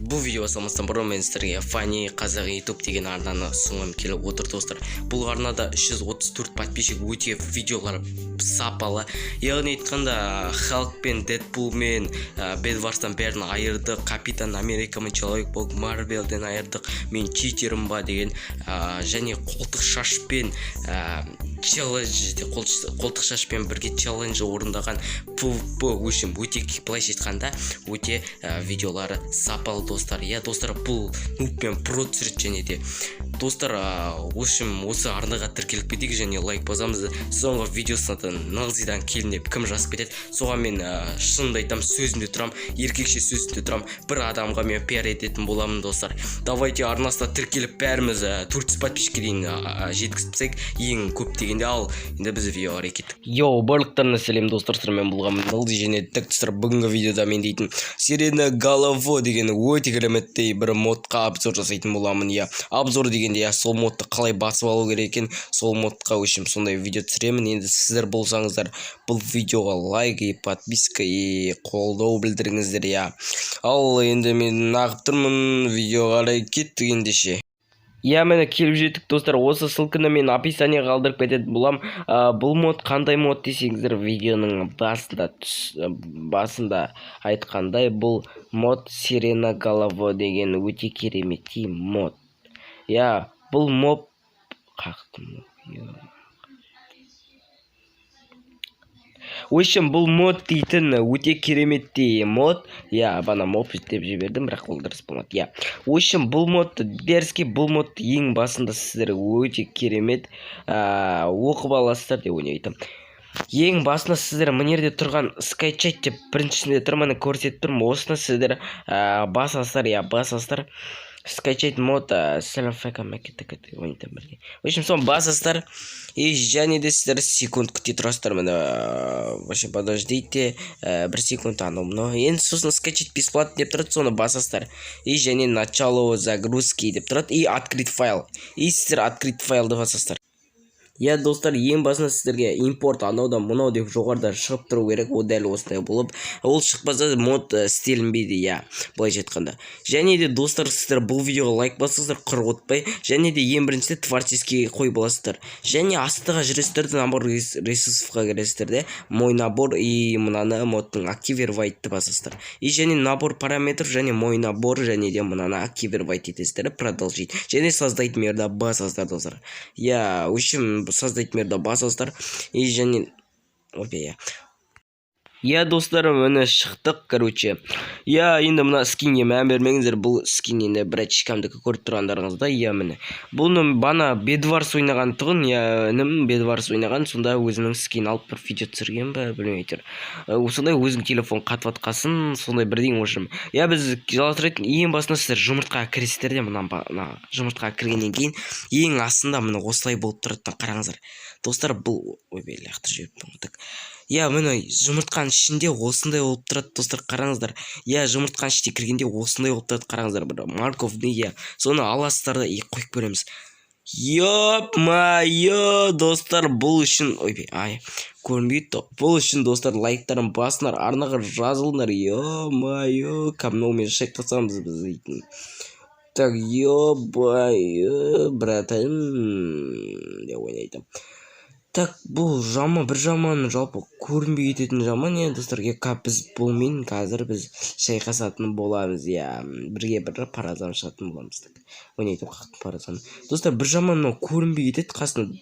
Бұл видео бастамастан бұрын мен сіздерге Фани Қазақ YouTube деген арнаны ұсынғым келіп отыр, достар. Бұл арнада 334 подписчик, өте видеолар сапалы. Яғни айтқанда, Халк пен Дэдпул мен Бедварстан бәрін айырдық, Капитан Америка мен Человек Паук Марвелден айырдық, мен читерім ба деген, және қолтық шашпен челлендж, қолтық шашпен бірге челлендж орындаған PvP. В общем, өте, былайша айтқанда, өте видеолары сапалы, достар. Иә, достар, бұл нуб пен про түсіреді. Және де, достар, в общем, осы арнаға тіркеліп кетейік және лайк басамыз. Соңғы видеосына Нығзидан келін деп кім жазып кетеді, соған мен, шынымды айтамын, сөзімде тұрамын, еркекше сөзімде тұрамын, бір адамға мен пиар ететін боламын. Достар, давайте арнасына тіркеліп, бәріміз 400 подписчикке дейін жеткізіп тастайық ең көп дегенде. Ал енді біз видеоға қарай кеттік. Йоу, барлықтарына сәлем, достар! Сіздермен болған Нығзи. Және так, достар, бүгінгі видеода мен дейтін Сиреноголовый деген өте кереметтей бір модқа обзор жасайтын боламын. Иә, обзор дегенде, иә, сол модты қалай басып алу керек екен, сол модқа, в общем, сондай видео түсіремін. Енді сіздер болсаңыздар, бұл видеоға лайк и подписка и қолдау білдіріңіздер. Иә, ал енді мен нағып тұрмын, видеоға қарай кеттік ендеше. Иә, міне, келіп жеттік, достар. Осы ссылканы мен описание қалдырып кететін боламын. Бұл мод қандай мод десеңіздер, видеоның басында айтқандай, бұл мод Сиреноголовый деген өте кереметтей мод. Иә, бұл моб қақтым. В общем, бұл мод дейтін өте кереметтей мод. Иә, бана моб деп жібердім, бірақ ол дұрыс болмады. Иә, в общем, бұл мод дерзкий. Бұл мод ең басында сіздер өте керемет оқып аласыздар деп ойлаймын. Ең басында сіздер мына жерде тұрған «скачать» деп біріншісінде тұр, міне, көрсетіп тұрмын, осыны сіздер басасыздар. Иә, басасыздар «скачать мод». В общем, соны басасыздар и және де сіздер секунд күте тұрасыздар. Міне, вообще, подождите бір секунд, анау мынау. Енді сосын «скачать бесплатно» деп тұрады, соны басасыздар и және «начало загрузки» деп тұрады и «открыть файл», и сіздер «открыть файлды» басасыздар. Иә, достар, ең басында сіздерге «импорт» анау да мынау деп жоғарыда шығып тұру керек. Ол дәл осындай болып, ол шықпаса, мод істелінбейді, иә, былайша айтқанда. Және де, достар, сіздер бұл видеоға лайк бассаңыздар, құр отпай, және де ең біріншіде творческий қойып аласыздар және астыға жүресіздер де, набор ресурсовқа кіресіздер де, «мой набор» и мынаны модтың «активировать» басасыздар и және «набор параметров» және «мой набор», және де мынаны активировать етесіздер, «продолжить» және «создать мирда» басасыздар, достар. Иә, в общем, «создать мирда» басасыздар и және ойбай. Иә, достар, міне, шықтық, короче. Иә, енді мына скинге мән бермеңіздер, бұл скин енді братишкамдікі, көріп тұрғандарыңыздай. Иә, міне, бұны бана Бедварс ойнаған тұғын. Иә, інім Бедварс ойнаған, сонда өзінің скин алып бір видео түсірген ба, білмей әйтеуір. Сондай өзінің телефон қатып жатқасын, сондай бірдеңе, в общем. Иә, біз жалғастырайық. Ең басында сіздер жұмыртқаға кіресіздер де, мына жұмыртқаға кіргеннен кейін ең астында, міне, осылай болып тұрады, қараңыздар, достар. Бұл, ойбай, лақтырып жіберіппін ғой. Так, иә, міне, жұмыртқаның ішінде осындай болып тұрады, достар, қараңыздар. Иә, жұмыртқаның ішіне кіргенде осындай болып тұрады, қараңыздар, бір морковный. Иә, соны аласыздар да и қойып көреміз. Ё-моё, достар, бұл үшін, ойбай, ай, көрінбейді. Бұл үшін, достар, лайктарын басыңдар, арнаға жазылыңдар. Ё-моё, кәдімгі шайқасамыз біз дейтін. Так, ё-моё, братан деп ойнайды. Так, бұл жаман, бір жаман, жалпы көрінбей кететін жаман. Иә, достар, біз бұлмен қазір біз шайқасатын боламыз. Иә, бірге бір паразан шығатын боламыз. Так, ойнайтын паразан, достар. Бір жаман, мынау көрінбей кетеді қасына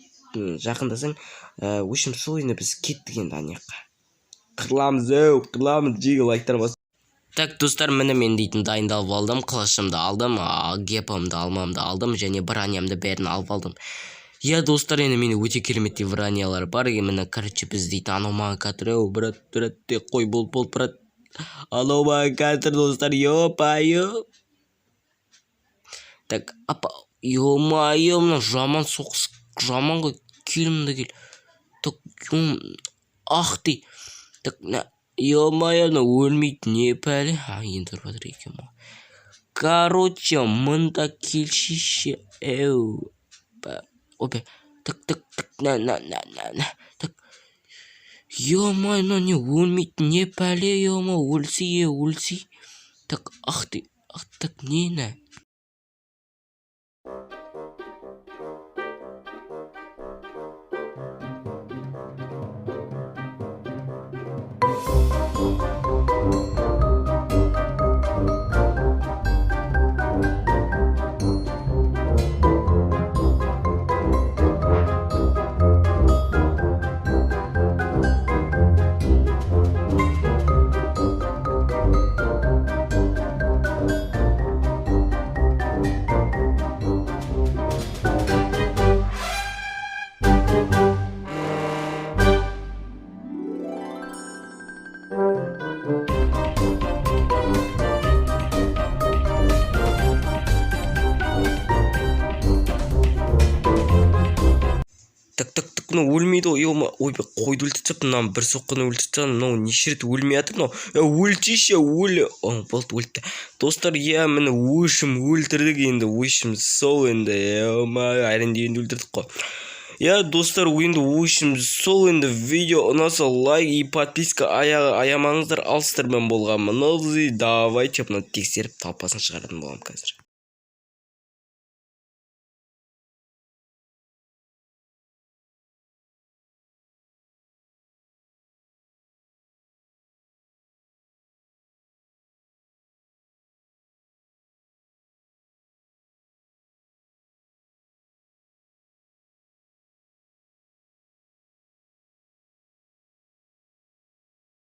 жақындасаң. В общем, сол. Енді біз кеттік, енді ана жаққа қырыламыз, еу, қырыламыз. Жиги, лайктар бас. Так, достар, міне, мен дейтін дайындалып алдым, қылышымды алдым, гепамды, алмамды алдым және бронямды, бәрін алып алдым. Иә, достар, енді менде өте кереметтей бронялар бар. Міне, короче, біз дейтін анау маған қазір, еу, брат, брат, қой, болды, болды, брат, анау маған қазір, достар, ё-моё. Так, апа, ё-моё, мына жаман соққысы жаман ғой. Кел мында, кел. Так, ах ты. Так, мына, ё-моё, мына өлмейді, не пәле? А, енді ұрып жатыр екен ғой. Короче, мында келші, еу. Опа, так, так, так, на, на, на, на, на. Так, ё-моё, мынау не өлмейді, не пәле? Ё-моё, өлсе, е, өлсе. Так, ах ты, ах, так. Нені? Так, так, так, мынау өлмейді ғой, ё. Ойбай, қойды өлтіріп тастапты. Мынаны бір соққыны өлтіріп тастадым. Мынау неше рет өлмей жатыр мынау? Е, өлтейші, өл. О, болды, өлді, достар. Иә, міне, өшім өлтірдік енді. Өшім сол енді, е, әрең дегенде өлтірдік қой. Иә, достар, енді өшім сол. Енді видео ұнаса, лайк и подписка аямаңыздар. Ал сіздермен болған Мынолзи. Давайте мына тексеріп, толпасын шығаратын боламын қазір.